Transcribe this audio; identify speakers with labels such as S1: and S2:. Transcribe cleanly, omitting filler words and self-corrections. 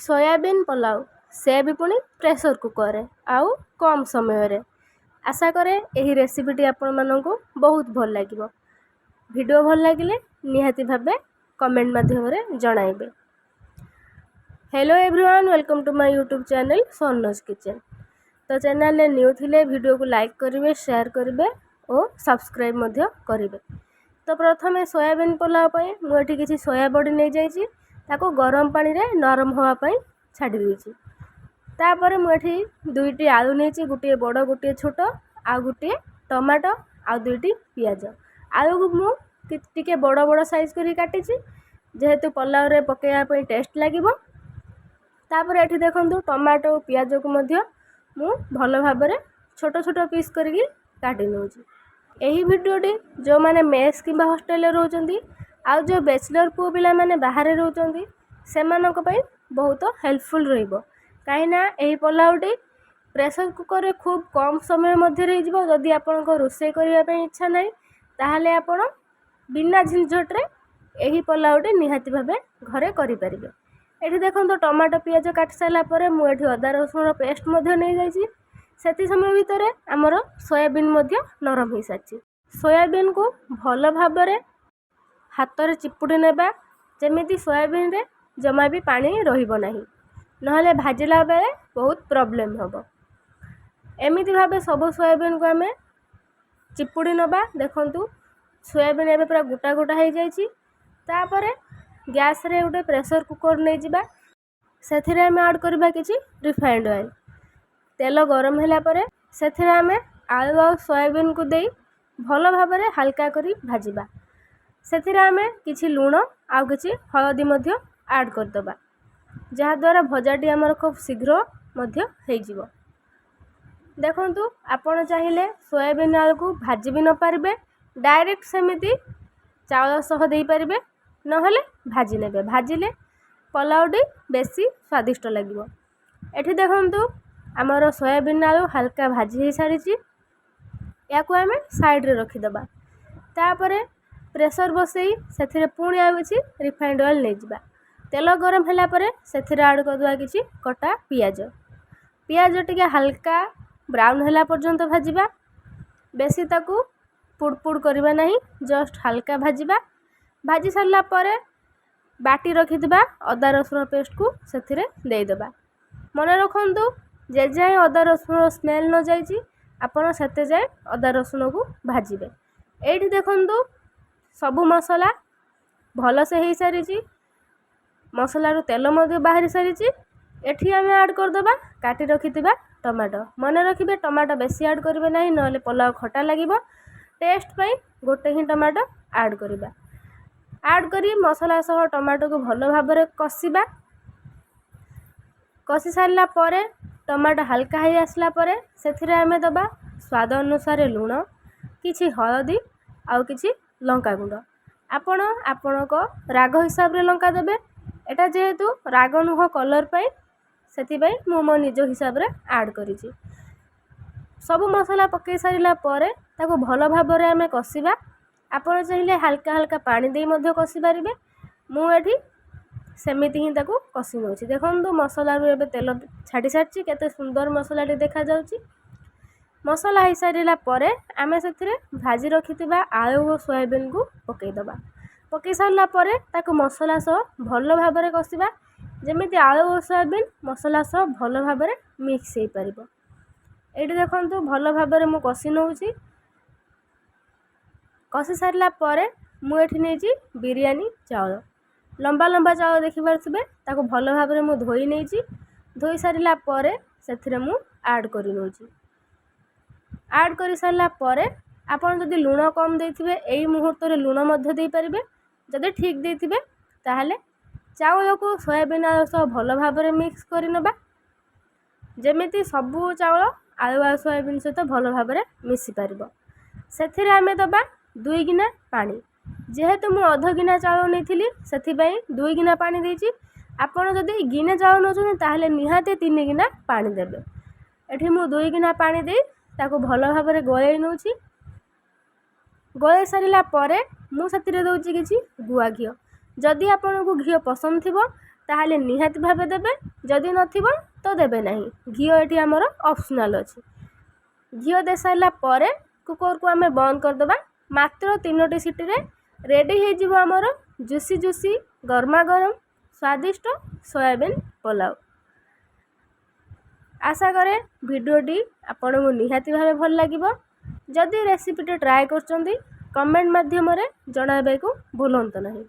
S1: Soybean pulao, ସେ ବି ପୁଣି pressure କୁକର୍ରେ ଆଉ କମ୍ ସମୟରେ। ଆଶା କରେ ଏହି ରେସିପିଟି ଆପଣମାନଙ୍କୁ ବହୁତ ଭଲ ଲାଗିବ। ଭିଡ଼ିଓ ଭଲ ଲାଗିଲେ ନିହାତି ଭାବେ କମେଣ୍ଟ ମାଧ୍ୟମରେ ଜଣାଇବେ। Hello everyone, welcome to my YouTube channel Sanoj Kitchen। ତ ଚ୍ୟାନେଲରେ ନ୍ୟୁ ଥିଲେ ଭିଡ଼ିଓକୁ ଲାଇକ୍ କରିବେ, ସେୟାର କରିବେ ଓ ସବସ୍କ୍ରାଇବ୍ ମଧ୍ୟ କରିବେ। ତ ପ୍ରଥମେ ସୋୟାବିନ୍ ପଲାଉ ପାଇଁ ମୁଁ ଏଠି କିଛି ସୋୟା ବଡ଼ି ନେଇଯାଇଛି। ତାକୁ ଗରମ ପାଣିରେ ନରମ ହେବା ପାଇଁ ଛାଡ଼ି ଦେଇଛି। ତାପରେ ମୁଁ ଏଠି ଦୁଇଟି ଆଳୁ ନେଇଛି, ଗୋଟିଏ ବଡ଼, ଗୋଟିଏ ଛୋଟ, ଆଉ ଗୋଟିଏ ଟମାଟୋ ଆଉ ଦୁଇଟି ପିଆଜ। ଆଳୁକୁ ମୁଁ ଟିକେ ବଡ଼ ବଡ଼ ସାଇଜ୍ କରି କାଟିଛି, ଯେହେତୁ ପଲାଉରେ ପକାଇବା ପାଇଁ ଟେଷ୍ଟ ଲାଗିବ। ତାପରେ ଏଠି ଦେଖନ୍ତୁ, ଟମାଟୋ ପିଆଜକୁ ମଧ୍ୟ ମୁଁ ଭଲ ଭାବରେ ଛୋଟ ଛୋଟ ପିସ୍ କରିକି କାଟି ନେଉଛି। ଏହି ଭିଡ଼ିଓଟି ଯେଉଁମାନେ ମେସ୍ କିମ୍ବା ହଷ୍ଟେଲରେ ରହୁଛନ୍ତି ଆଉ ଯେଉଁ ବ୍ୟାଚଲର୍ ପୁଅ ପିଲାମାନେ ବାହାରେ ରହୁଛନ୍ତି, ସେମାନଙ୍କ ପାଇଁ ବହୁତ ହେଲ୍ପଫୁଲ୍ ରହିବ, କାହିଁକିନା ଏହି ପଲାଉଟି ପ୍ରେସର୍ କୁକର୍ରେ ଖୁବ୍ କମ୍ ସମୟ ମଧ୍ୟରେ ହେଇଯିବ। ଯଦି ଆପଣଙ୍କ ରୋଷେଇ କରିବା ପାଇଁ ଇଚ୍ଛା ନାହିଁ, ତାହେଲେ ଆପଣ ବିନା ଝିନଝଟରେ ଏହି ପଲାଉଟି ନିହାତି ଭାବେ ଘରେ କରିପାରିବେ। ଏଠି ଦେଖନ୍ତୁ, ଟମାଟୋ ପିଆଜ କାଟି ସାରିଲା ପରେ ମୁଁ ଏଠି ଅଦା ରସୁଣ ପେଷ୍ଟ ମଧ୍ୟ ନେଇଯାଇଛି। ସେତି ସମୟ ଭିତରେ ଆମର ସୋୟାବିନ୍ ମଧ୍ୟ ନରମ ହୋଇସାରିଛି। ସୋୟାବିନ୍କୁ ଭଲ ଭାବରେ ହାତରେ ଚିପୁଡ଼ି ନେବା, ଯେମିତି ସୋୟାବିନ୍ରେ ଜମା ବି ପାଣି ରହିବ ନାହିଁ, ନହେଲେ ଭାଜିଲା ବେଳେ ବହୁତ ପ୍ରୋବ୍ଲେମ୍ ହେବ। ଏମିତି ଭାବେ ସବୁ ସୋୟାବିନ୍କୁ ଆମେ ଚିପୁଡ଼ି ନେବା। ଦେଖନ୍ତୁ, ସୋୟାବିନ୍ ଏବେ ପୁରା ଗୋଟା ଗୋଟା ହେଇଯାଇଛି। ତାପରେ ଗ୍ୟାସ୍ରେ ଗୋଟେ ପ୍ରେସର୍ କୁକର୍ ନେଇଯିବା। ସେଥିରେ ଆମେ ଆଡ଼୍ କରିବା କିଛି ରିଫାଇଣ୍ଡ ଅଏଲ୍। ତେଲ ଗରମ ହେଲା ପରେ ସେଥିରେ ଆମେ ଆଳୁ ଆଉ ସୋୟାବିନ୍କୁ ଦେଇ ଭଲ ଭାବରେ ହାଲକା କରି ଭାଜିବା। ସେଥିରେ ଆମେ କିଛି ଲୁଣ ଆଉ କିଛି ହଳଦୀ ମଧ୍ୟ ଆଡ଼୍ କରିଦେବା, ଯାହାଦ୍ୱାରା ଭଜାଟି ଆମର ଖୁବ୍ ଶୀଘ୍ର ମଧ୍ୟ ହେଇଯିବ। ଦେଖନ୍ତୁ, ଆପଣ ଚାହିଁଲେ ସୋୟାବିନ୍ ଆଳୁକୁ ଭାଜି ବି ନପାରିବେ, ଡାଇରେକ୍ଟ ସେମିତି ଚାଉଳ ସହ ଦେଇପାରିବେ, ନହେଲେ ଭାଜି ନେବେ। ଭାଜିଲେ ପଲାଉଟି ବେଶୀ ସ୍ୱାଦିଷ୍ଟ ଲାଗିବ। ଏଠି ଦେଖନ୍ତୁ, ଆମର ସୋୟାବିନ୍ ଆଳୁ ହାଲକା ଭାଜି ହେଇସାରିଛି। ୟାକୁ ଆମେ ସାଇଡ଼୍ରେ ରଖିଦେବା। ତାପରେ ପ୍ରେସର୍ ବସେଇ ସେଥିରେ ପୁଣି ଆଉ କିଛି ରିଫାଇଣ୍ଡ ଅଏଲ୍ ନେଇଯିବା। ତେଲ ଗରମ ହେଲା ପରେ ସେଥିରେ ଆଡ଼୍ କରିଦେବା କିଛି କଟା ପିଆଜ। ପିଆଜ ଟିକେ ହାଲକା ବ୍ରାଉନ୍ ହେଲା ପର୍ଯ୍ୟନ୍ତ ଭାଜିବା। ବେଶୀ ତାକୁ ପୁଡ଼ ପୁଡ଼ କରିବା ନାହିଁ, ଜଷ୍ଟ ହାଲକା ଭାଜିବା। ଭାଜି ସାରିଲା ପରେ ବାଟି ରଖିଥିବା ଅଦା ରସୁଣ ପେଷ୍ଟକୁ ସେଥିରେ ଦେଇଦେବା। ମନେ ରଖନ୍ତୁ, ଯେ ଯାଏଁ ଅଦା ରସୁଣର ସ୍ମେଲ୍ ନ ଯାଇଛି, ଆପଣ ସେତେ ଯାଏଁ ଅଦା ରସୁଣକୁ ଭାଜିବେ। ଏଇଠି ଦେଖନ୍ତୁ, ସବୁ ମସଲା ଭଲସେ ହେଇସାରିଛି, ମସଲାରୁ ତେଲ ମଧ୍ୟ ବାହାରି ସାରିଛି। ଏଠି ଆମେ ଆଡ଼୍ କରିଦେବା କାଟି ରଖିଥିବା ଟମାଟୋ। ମନେ ରଖିବେ, ଟମାଟୋ ବେଶୀ ଆଡ଼୍ କରିବେ ନାହିଁ, ନହେଲେ ପଲାଉ ଖଟା ଲାଗିବ। ଟେଷ୍ଟ ପାଇଁ ଗୋଟେ ହିଁ ଟମାଟୋ ଆଡ଼୍ କରିବା। ଆଡ଼୍ କରି ମସଲା ସହ ଟମାଟୋକୁ ଭଲ ଭାବରେ କଷିବା। କଷି ସାରିଲା ପରେ, ଟମାଟୋ ହାଲକା ହେଇ ଆସିଲା ପରେ ସେଥିରେ ଆମେ ଦେବା ସ୍ୱାଦ ଅନୁସାରେ ଲୁଣ, କିଛି ହଳଦୀ ଆଉ କିଛି ଲଙ୍କା ଗୁଣ୍ଡ। ଆପଣ ଆପଣଙ୍କ ରାଗ ହିସାବରେ ଲଙ୍କା ଦେବେ। ଏଇଟା ଯେହେତୁ ରାଗ ନୁହଁ, କଲର୍ ପାଇଁ, ସେଥିପାଇଁ ମୁଁ ମୋ ନିଜ ହିସାବରେ ଆଡ଼୍ କରିଛି। ସବୁ ମସଲା ପକାଇ ସାରିଲା ପରେ ତାକୁ ଭଲ ଭାବରେ ଆମେ କଷିବା। ଆପଣ ଚାହିଁଲେ ହାଲକା ହାଲକା ପାଣି ଦେଇ ମଧ୍ୟ କଷି ପାରିବେ। ମୁଁ ଏଠି ସେମିତି ହିଁ ତାକୁ କଷି ନେଉଛି। ଦେଖନ୍ତୁ, ମସଲାରୁ ଏବେ ତେଲ ଛାଡ଼ି ସାରିଛି, କେତେ ସୁନ୍ଦର ମସଲାଟି ଦେଖାଯାଉଛି। ମସଲା ହେଇସାରିଲା ପରେ ଆମେ ସେଥିରେ ଭାଜି ରଖିଥିବା ଆଳୁ ଓ ସୋୟାବିନ୍କୁ ପକାଇଦେବା। ପକାଇ ସାରିଲା ପରେ ତାକୁ ମସଲା ସହ ଭଲ ଭାବରେ କଷିବା, ଯେମିତି ଆଳୁ ଓ ସୋୟାବିନ୍ ମସଲା ସହ ଭଲ ଭାବରେ ମିକ୍ସ ହେଇପାରିବ। ଏଇଠି ଦେଖନ୍ତୁ, ଭଲ ଭାବରେ ମୁଁ କଷି ନେଉଛି। କଷି ସାରିଲା ପରେ ମୁଁ ଏଠି ନେଇଛି ବିରିୟାନୀ ଚାଉଳ। ଲମ୍ବା ଲମ୍ବା ଚାଉଳ ଦେଖିପାରୁଥିବେ। ତାକୁ ଭଲ ଭାବରେ ମୁଁ ଧୋଇ ନେଇଛି। ଧୋଇ ସାରିଲା ପରେ ସେଥିରେ ମୁଁ ଆଡ଼୍ କରି ନେଉଛି। ଆଡ଼୍ କରିସାରିଲା ପରେ ଆପଣ ଯଦି ଲୁଣ କମ୍ ଦେଇଥିବେ, ଏଇ ମୁହୂର୍ତ୍ତରେ ଲୁଣ ମଧ୍ୟ ଦେଇପାରିବେ। ଯଦି ଠିକ୍ ଦେଇଥିବେ, ତାହେଲେ ଚାଉଳକୁ ସୋୟାବିନ୍ ଆଳୁ ସହ ଭଲ ଭାବରେ ମିକ୍ସ କରିନେବା, ଯେମିତି ସବୁ ଚାଉଳ ଆଳୁ ଆଉ ସୋୟାବିନ୍ ସହିତ ଭଲ ଭାବରେ ମିଶିପାରିବ। ସେଥିରେ ଆମେ ଦେବା 2 ଗିନା ପାଣି। ଯେହେତୁ ମୁଁ ଅଧ ଗିନା ଚାଉଳ ନେଇଥିଲି, ସେଥିପାଇଁ 2 ଗିନା ପାଣି ଦେଇଛି। ଆପଣ ଯଦି ଗିନେ ଚାଉଳ ନେଉଛନ୍ତି, ତାହେଲେ ନିହାତି 3 ଗିନା ପାଣି ଦେବେ। ଏଠି ମୁଁ 2 ଗିନା ପାଣି ଦେଇ ତାକୁ ଭଲ ଭାବରେ ଗୋଳେଇ ନେଉଛି। ଗୋଳେଇ ସାରିଲା ପରେ ମୁଁ ସେଥିରେ ଦେଉଛି କିଛି ଗୁଆ ଘିଅ। ଯଦି ଆପଣଙ୍କୁ ଘିଅ ପସନ୍ଦ ଥିବ, ତାହେଲେ ନିହାତି ଭାବେ ଦେବେ, ଯଦି ନଥିବ ତ ଦେବେ ନାହିଁ। ଘିଅ ଏଠି ଆମର ଅପସନାଲ୍ ଅଛି। ଘିଅ ଦେଇସାରିଲା ପରେ କୁକର୍କୁ ଆମେ ବନ୍ଦ କରିଦେବା। ମାତ୍ର 3ଟି ସିଟିରେ ରେଡ଼ି ହେଇଯିବ ଆମର ଜୁସି ଜୁସି, ଗରମା ଗରମ, ସ୍ୱାଦିଷ୍ଟ ସୋୟାବିନ୍ ପଲାଉ। ଆଶା କରେ ଭିଡ଼ିଓଟି ଆପଣଙ୍କୁ ନିହାତି ଭାବେ ଭଲ ଲାଗିବ। ଯଦି ରେସିପିଟି ଟ୍ରାଏ କରୁଛନ୍ତି, କମେଣ୍ଟ ମାଧ୍ୟମରେ ଜଣାଇବାକୁ ଭୁଲନ୍ତୁ ନାହିଁ।